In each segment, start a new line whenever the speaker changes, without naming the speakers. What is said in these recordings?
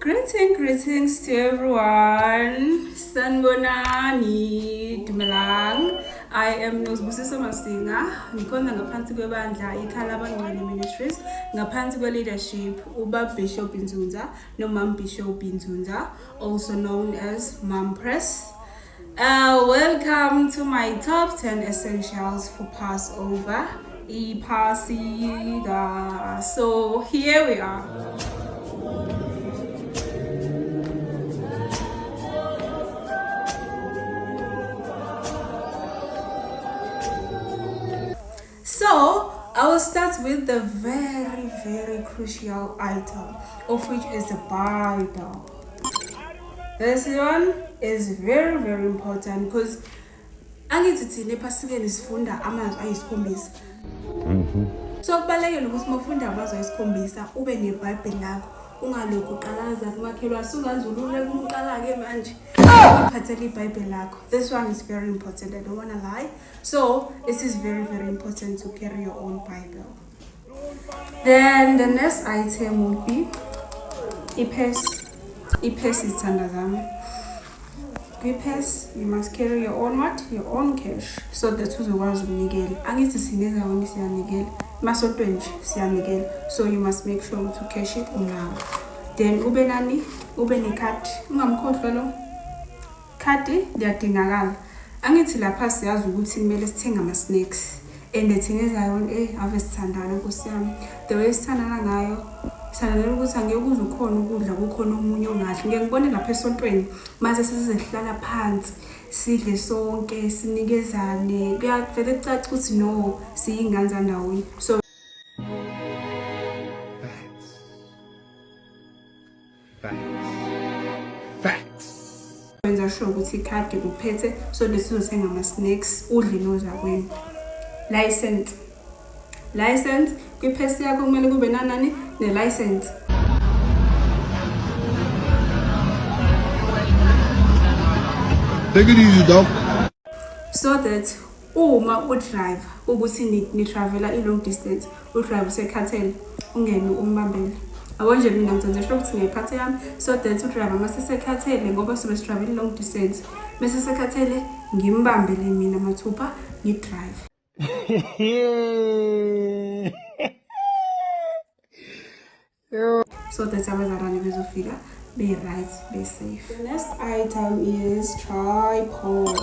Greeting, greetings to everyone. Sanibonani, Dumelang. I am Nozbusiso Masinga. Ngikhonza ngaphansi kwebandla iKhala Abangcwele Ministries, ngaphansi kwe-leadership uBab Bishop Nzunza noMam Bishop Nzunza, also known as Mom Press. Welcome to my top 10 essentials for Passover. Iphasika. So here we are. So I will start with the very, very crucial item, of which is the Bible. This one is very, very important because angithi thina ephasikeni sifunda amazwi ayisikhombisa. So kubalulekile ukuthi uma ufunda amazwi ayisikhombisa ube neBhayibheli lakho, ungalokhu uqalaza kumakhelwane, sungazulule kumqala-ke manje. Uphathele iBhayibheli lakho. This one is very important, I don't wanna lie. So it is very, very important to carry your own Bible. Then the next item will be ipurse. Ipurse izithanda zami. Kwi-purse you must carry your own what? Your own cash, so that uzokwazi ukunikela. Angithi sinezawoni siyanikela, emasontweni nje siyanikela, so you must make sure ukuthi ucash unawo. Then ube nani? Ube nekhadi, ungamkhohlwa lo khadi, liyadingakala. Angithi lapha siyazi ukuthi kumele sithenge ama-snacks, and thina ezayoni ave sithandana, nkosi yami, the way sithandana ngayo, sithandanela ukuthi angeke uze ukhona ukudla kukhona omunye ongadli. Ngike ngibone lapha esontweni mase sesizehlala phansi sidle sonke, sinikezane, kuyavele kucace ukuthi no, siyingane zandawonye. So
Facts. Facts. Facts.
Wenza sure ukuthi ikhadi uphethe so that uzothenga ama-snacks, udle nozakwenu. License, license kwiphesi yakho kumele kube nanani? Ne-license.
Take it easy, dog.
So that uma udrive ukuthi ni-travela i-long distance, udrive usekhathele, ungene umbambele. Yabo nje, mina ngizenze sure ukuthi ngiyiphathe yami so that udriver mase sekhathele, ngoba sobe sidrive i-long distance, mase sekhathele ngimbambele mina mathupha, ngidrive so that abazalwane bezofika be-right, be-safe. The next item is tripod.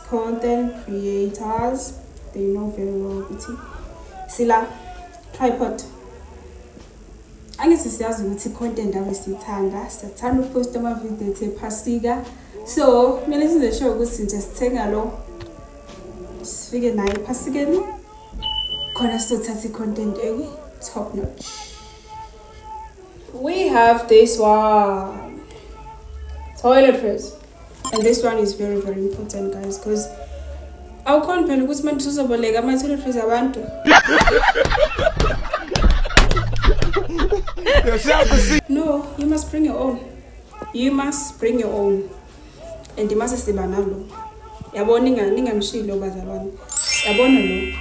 Content creators, they know very well ukuthi sila tripod. Angithi siyazi ukuthi content ave siyithanda, siyathanda ukuphosta amavidiyo ethu ephasika, so kumele size sure ukuthi nje sithenga lo, sifike nayo ephasikeni khona sizothatha i-content eku-top notch. We have this one, toiletries, and this one is very, very important, guys, because awukhoni phela ukuthi manje uzoboleka ama-toiletries abantu. No, you must bring your own, you must bring your own. And mase siba nalo, yabona, ningamshilo bazalwane, yabona,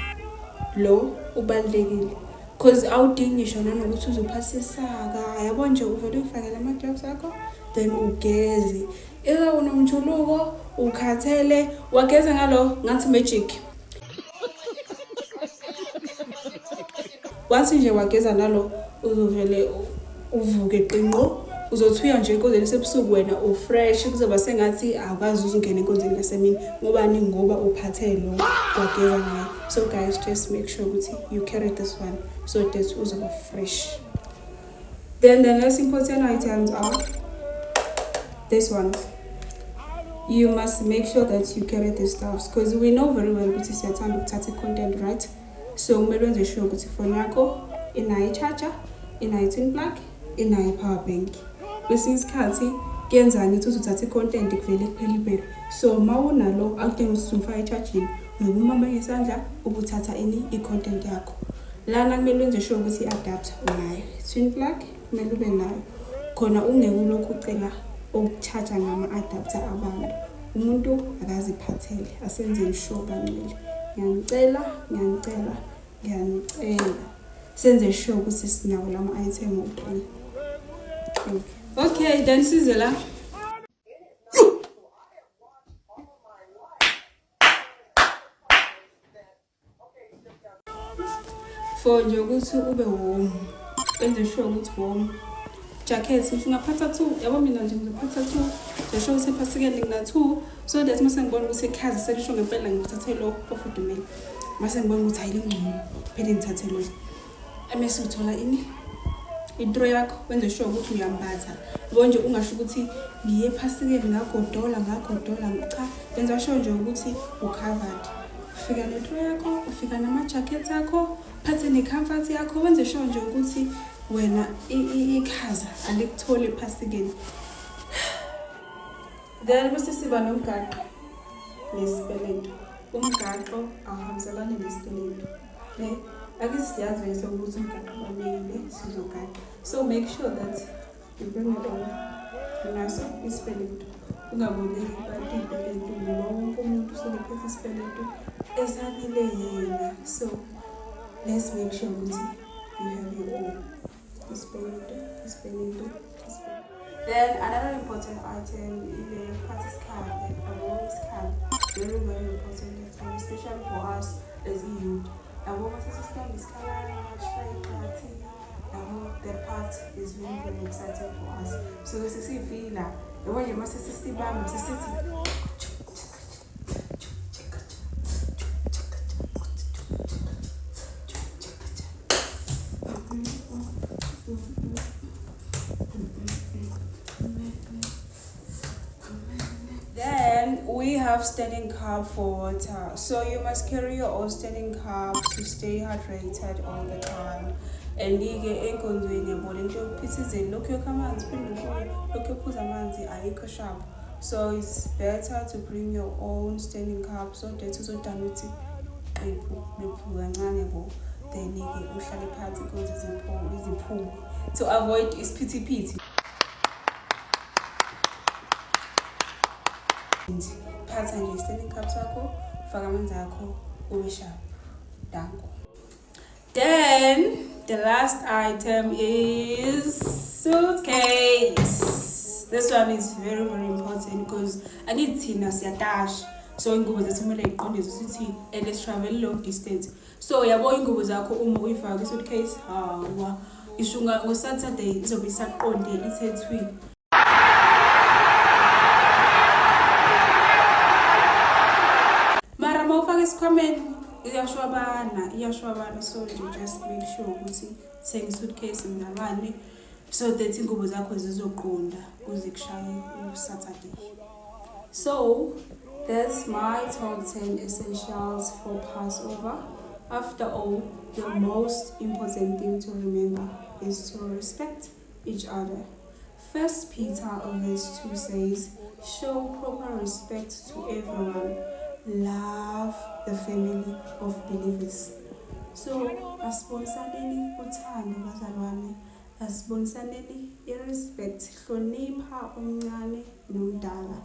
lo ubalulekile cause awudingi ngisho nanokuthi uzophatha isaka, yabo nje, uvele uyifakele ama-gloves akho then ugeze. Ila unomjuluko, ukhathele, wageza ngalo ngathi magic. Wathi nje wageza nalo, uzovele uvuke qinqo, uzothuya nje enkonzweni esebusuku wena ufresh, kuzoba sengathi awukazi uzungena enkonzweni yasemini. Ngobani? Ngoba uphathe lo, wageza ngayo. So guys, just make sure ukuthi you carry this one so that uzoba fresh. Then the next important items are this ones. You must make sure that you carry the stuffs because we know very well ukuthi siyathanda ukuthatha i-content, right? So kumele wenze sure ukuthi ifoni yakho inayo i-charger, inayo i-twin plug, inayo i-power bank. Kwesinye isikhathi kuyenzani ukuthi uthathe i-content kuvele kuphela ibhelu, so uma unalo akudingi ukuthi umfake e-chargini, uyobe umambe ngesandla ubuthatha ini? I-content yakho. Lana kumele wenze sure ukuthi i-adapter unayo, twin plug kumele ube nayo khona, ungeke ulokhu ucela ukucharge ngama-adapter abantu. Umuntu akaziphathele. Asenzeni sure, bangcwele, ngiyanicela, ngiyanicela, ngiyanicela, senze sure ukuthi sinawo lama-item o-three. Think. Okay, then size la. For nje ukuthi ube warm, enze sure ukuthi warm. Jacket ngisho ungaphatha two, yabo mina nje ngizophatha two, nje sure ukuthi ephasikeni ngina two, so that mase ngibona ukuthi ikhazi selisho ngempela ngithathe lo ofudumele. Mase ngibona ukuthi hayi lingcono, phela ngithathe lo. Emese uthola ini? Intro yakho, wenze sure ukuthi uyambatha. Yabo nje ungasho ukuthi ngiye ephasikeni ngagodola ngagodola, cha, wenza sure nje ukuthi u-covered. Ufika nentro yakho, ufika nama-jacket akho, phathe ne-comfort yakho, wenze sure nje ukuthi wena ikhaza alikutholi ephasikeni. Then bese siba nomgaqo nesipeleto. Umgaqo awuhambiselani nesipeleto. Ne? Ake siyazi vese ukuthi umgaqo ubalulekile, sizogaqa. So make sure that you bring your own. Naso isipeleto. Ungaboleki kubantu iy'peleto ngoba wonke umuntu usuke ephethe isipeleto esanele yena. So let's make sure ukuthi you have your own. Isipeleto, isipeleto, isipeleto. Then another important item ile yokuphatha isikhala, yabo isikhala. Very very important item, especially for us as i-youth. Yabo mase sesibamba isikhala, shaya iqathi, yabo that part is very very exciting for us. So sesifila, yabo nje mase sesibamba sesithi Then we have standing cup for water. So you must carry your own standing cup to stay hydrated all the time. And ke enkonzweni yabo lento yokuphithizela lokhu yokha amanzi phinde ubuye lokhu yokuphuza amanzi ayikho sharp. So it's better to bring your own standing cup so that uzodana ukuthi qephu lephu kancane yabo. Then ke uhlale phansi inkonzo iziphume to avoid isiphithiphithi. Phatha nje standing cup sakho, faka amanzi akho, ube sharp. Danko. Then the last item is suitcase. This one is very very important because angithi thina siyatasha. So ingubo zethu kumele iqonde sithi and let's travel long distance. So yabo ingubo zakho uma uyifaka kwi-suitcase, hawa isho ngo-Saturday izobe isaqonde ithe thwi. Mara uma ufaka esikhwameni iyashwabana, iyashwabana. So nje just make sure ukuthi thenga i-suitcase mnalwane so that ingubo zakho zizoqonda kuze kushaye u-Saturday. So that's my top 10 essentials for Passover. After all, the most important thing to remember is to respect each other. 1 Peter verse 2 says, show proper respect to everyone. Love the family of believers. So, asibonisaneni uthando bazalwane, asibonisaneni i-respect, hlonipha omncane nomdala.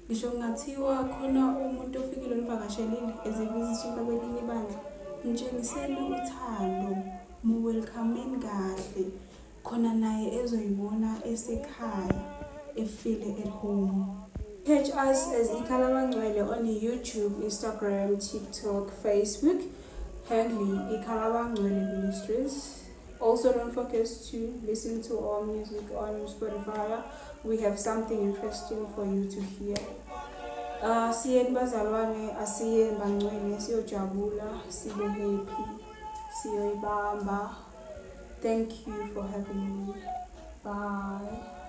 Ngisho kungathiwa khona umuntu ofikile onivakashelile ezivizitha kwelinye ibandla, mtshengiseni uthando, mu-welcome-eni kahle, khona naye ezoyibona esekhaya, efile at home. Catch us as Ikhaya Labangcwele on YouTube, Instagram, TikTok, Facebook, handle Ikhaya Labangcwele Ministries. Also, don't forget to listen to our music on Spotify. We have something interesting for you to hear. Siyeni bazalwane, asiyeni bangcwele, siyojabula, sibe happy, siyoyibamba. Thank you for having me. Bye.